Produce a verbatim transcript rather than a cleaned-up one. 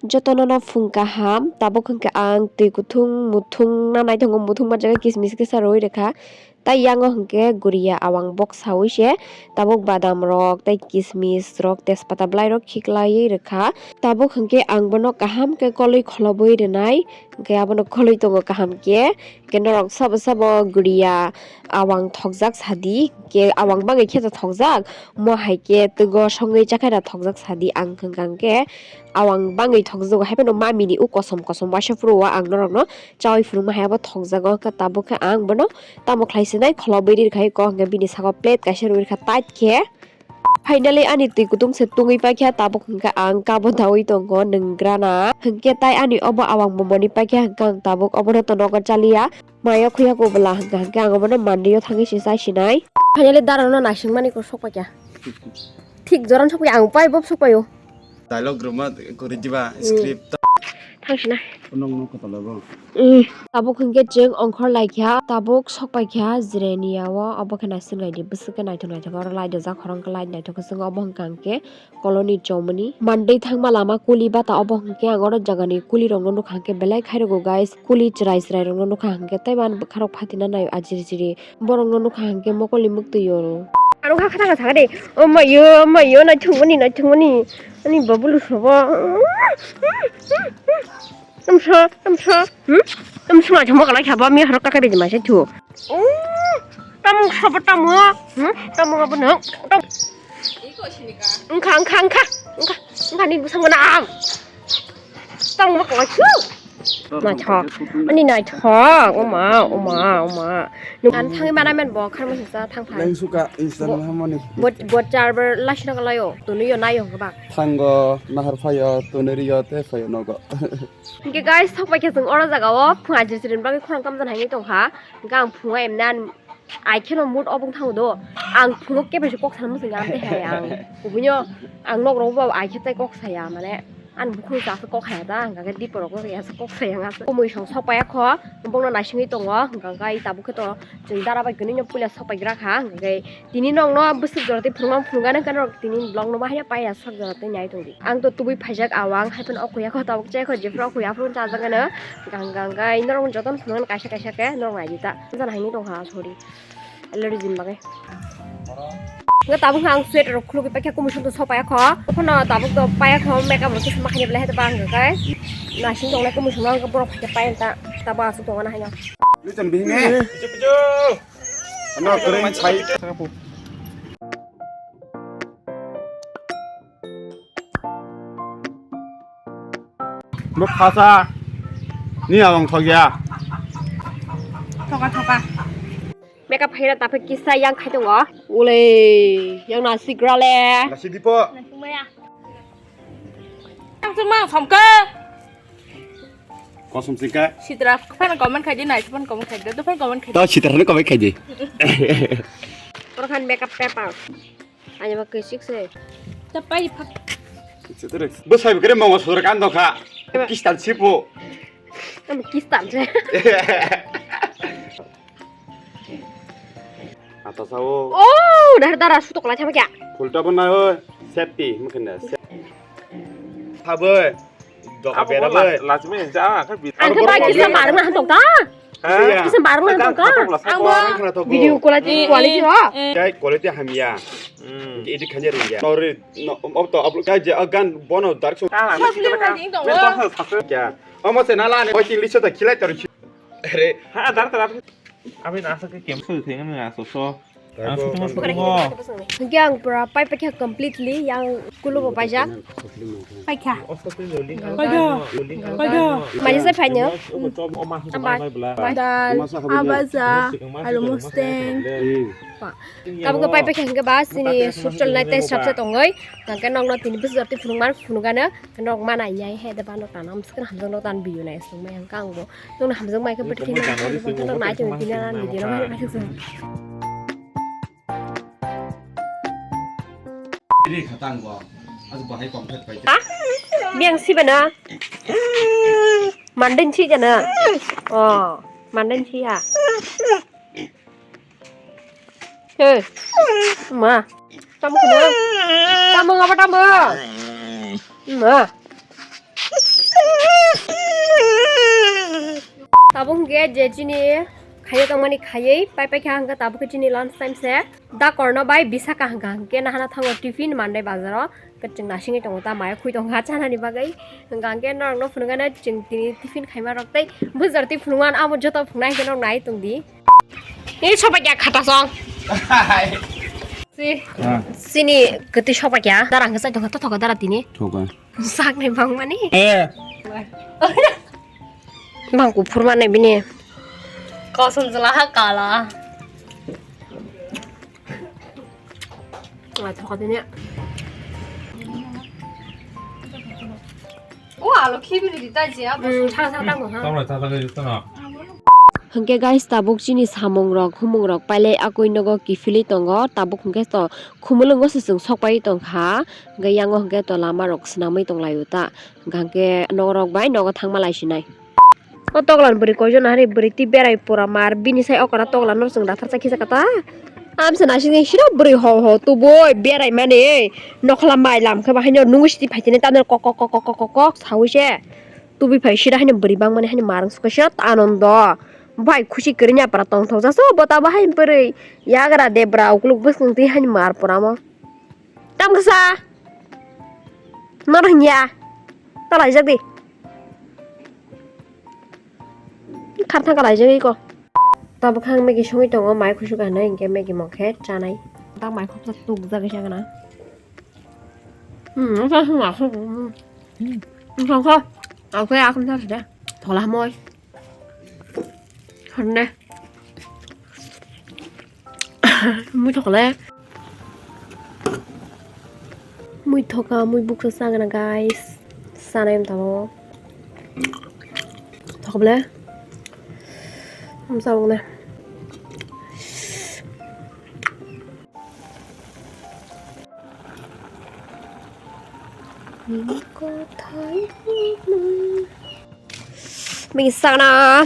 Jotono no phung kaham, tabuk hwnkhe ang twi kuthung muthung na naithok muthung ma jaga kismis kisa rwi rwkha. Tai yango hwnkhe guriya awang bok sawi se tabuk badam rok tei kismis rok tejpata belai rok khiklaiwi rwkha. Tabuk hwnkhe ang bono kaham khe kolwi kholobwi rwnai, hwnkhe abono kolwi tongo kaham khe. Hwnkhe norok sabo sabo guriya awang thokjak sadi, hwnkhe awang bangwi khe thokjak, mo hai khe twgo songwi chakhai da thokjak sadi, ang hwnkha hwnkhe awang bangwi thokjago, haiphano mamini o kosom kosom waisa phuru o ang norokno chawi phunukma hai abo thokjago, hwnkhe tabuk khe ang bono tamo khlai sinai kholobwi ri rwkha eko, hwnkhe bini saka plate kaisa rwi rwkha tight khe. Finally ani twi kutung se tungwi paikha, tabuk hwnkhe ang kabo dawi tongo nwngrana, hwnkhe tai ani obo awang bo moni paikha, hwnkhe ang tabuk obono to nogo chaliya, mayo khuya ko bwla hwnkha hwnkhe ang obono mandiyo thangwi se chai sinai. Finally dara no naisingmani ko sok paikha. Thik joran sok paikha, ang pai bob sok paio. Dialogue rwma kwrwi diba, hmm, script. Thang sinai. Nong nong kotolo bo. Hmm. Tabuk hwnkhe chwng ongkhor laikha, tabuk sok paikha Jirenia o, obo khe naising laidi, bwswk khe naithok naithok, oro light rijak, khorang khe light naithok khe chwng obo hwnkha hwnkhe colony chomani. Manwi thangma lama kuli bata obo hwnkhe ang oro jagani kuli rokno nukha hwnkhe belai khairokgo guys, kuli chwrai chwrai rokno nukha hwnkhe tei bwkharok phatina naio ajiri jiri. Borokno nukha hwnkhe mokolni mwktwi oro. Aro kha khata kha sakha de. O mayo, mayo, naithok mani, naithok mani. Ani babulu sobo. Tamsa, tamsa. Hmm? Tamsa ma chamo kala khaba mi harok kakai bejima se thu. Oh, tamung sobo tamu. Hmm? Tamung abono. Tam- Wngkha, wngkha, wngkha. Wngkha, wngkha ni bwskango na ang. Tang ma kala chu. Naithok. Ani naithok. Oma, oma, oma. Nung an thangwi mana men bo kharma sasa thang phai. Leng suka instant hamani. Bo, bo charber lasina kalayo. Tunu yo nayo hwnkhe ba. Thango nahar phayo, tunu riyo te phayo nogo. Hwnkhe guys, thok bai khe chwng oro jaga o phung ajir sirin bagwi khorang tamjani haini tongkha. Hwnkhe ang phungo emnan Ai kheno mood off wng thango do. Ang phungo kebengsa kok sana muchung ya, amtwi hai ang. Kubunyo ang nok rogo ba ai khe tai kok saya, mane, ani bukhuk chasa kok haya da, hwnkha khe dipor rogo ya sa kok saya nga. Kumui song sok paya kho, bongno naisingwi tongo, hwnkha khe tabuk khe to chwng dara bai kwnwi no puila sok pai gra kha, hwnkha khe tini nokno bwswk jora twi phunukma phunukgani, hwnkhe norok tini vlog no bahai ya paiya sok jora twi nai tongdi. Ang to tubui phaijak awang, hai phano ok ya kho, tabuk chai kho, jephru ok ya, aphuru chajak gana. Gang gang gai norok jotono phunukgani kaisa kaisa khe norok naidi ta. Jana haini tongkha, sorry. Allergy ni bagwi. Nga tabuk ang sweater rok khulugwi paikha, kumui song to sok paya kho. Phano tabuk to paya kho, makeup rok kisa makhani belai hai to bang kai. Nasing tongnai kumui song ang borok phaikhe pai ta. Tabuk aswk tongo na haino. Luchon bihing ne. Pichu, pichu. Ano keren sai. Bo khasa ni awang thok ya. Thoka, thoka. Makeup haira taphe kisa yang khai tongo. Ule, yang na sigra le. Nasi dipo. Ang sung mang somke. Kosom sika. Sitra fan comment khai di, nai fan comment khai di, do fan comment khai di. To sitra ni comment khai di. Oro khan makeup paper. Ani ba kesik se. Ta pai phak. Bo sai bikre mongo sodra kan dokha. Kistan sipo. Am kistan se. Ata sao. Oh, dar dara sutok lai thama kya? Kulta bo na oi. Safety mukhin da. Haboi. Doka bera bai. Lachmi ja kha bi. Ang khe bai kisa barang na hantok ta. Iya. Kisa barang na hantok ta. Ang bo video quality, quality ho. Jai quality hamya. Edit khanya ringya. Nori no, ob to upload kai je gan bono dark so. Kya? Omo se nala ne oi list ta khilai tor. Are. Ha dar dar. Abi nasa ke kem so theng na so so. Hwnkhe ang pura pai paikha completely, yang kulo bo paijak. Paikha. Paikha. Paikha. Mani sai phaino? Dal, abaja, alu musteng. Tabuk pai paikha hwnkhe ba chini social nai tei sabsa tongoi. Hwnkhe nokno tini bwswk jora twi phunukmar phunukgano. Nok mana iyai he de ba nok tana amswk hamjak nok tan video nai aswk mai hwnkha ang bo. Nokno hamjak mai khe bwtwi khe nai tong khe nai video no mai thuk. Ri khatang bo. As bahai kong phet pai. Ha? Biang si bana. Mandin si jana. Oh, mandin si ya. He. Ma. Tamo kena. Tamo ngapa tamo? Ma. Abo hwnkhe je chini khaiwi tongmani khaiwi pai paikha, hwnkhe tabukhe chini lunch time se. Da Korno bai Bisaka hwnkha, hwnkhe nahana thango tiffin mandai bazaro. Khe chwng nasingwi tongo ta, maya khui tongkha chanani bagwi. Hwnkha hwnkhe norokno phunukgano chwng tini tiffin khaima rok tei bwsartwi phunukmano abo joto phunuknai hwnkhe norok nai tongdi. Ni sobai kya khata song. Si. Ah. Sini kwtwi sobai kya. Dara hwnkhe chai tongkha, tothoka dara tini. Thoka. Saknai bangmani. Eh. Bang kuphur mani bini. Kosom jela ha kala. Wah, thoka tini. O alo khibi di ta je abo. Hmm, sa sa tango ha. Tamo ta ta ke tana. Hwnkhe guys, tabuk chini samung rok, humung rok pailai akui nogo kiphilwi tongo. Tabuk hwnkhe to khumulwngo se chwng sokpai tongkha. Hwnkhe yango hwnkhe to lama rok swnamwi tonglaio ta. Hwnkhe nogo rok bai nogo thangma lai sinai. O toklan bwrwi koijon hari bwrwi twi berai pura mar bini sai okora toklan no chwng dathar chakhi jaka ta. Amsa naising sira bwrwi ho ho tubui berai mani nokhola mai lam khe bahaino nungwi siti phaitini tanur kok kok kok kok kok kok sawi se. Tubui phai sira haino bwrwi bangmani haino marwng sukha sira anondo. Bai khusi kwrwini apra tongthok jaso bo ta bahai bwrwi yagra debra ukluk bwswng twi haino mar pura mo. Tam kasa. Nor hingya. Ta laijak di. Kharthang ka laijagwi ko. Tabuk ang Maggie songwi tongo, mai khusuk anai hwnkhe Maggie mokhe chanai. Tak mai khoksa tukjagwi chagana. Hmm, wngkha hwnga khok. Hmm. Wngkha kho. Ang khe akhum sa sida. Thola moi. Honne. Mui thokle. Mui thoka, mui buksa chagana, guys. Sanai wng tamo. Thokle. Wng sabuk na. Mui sakna.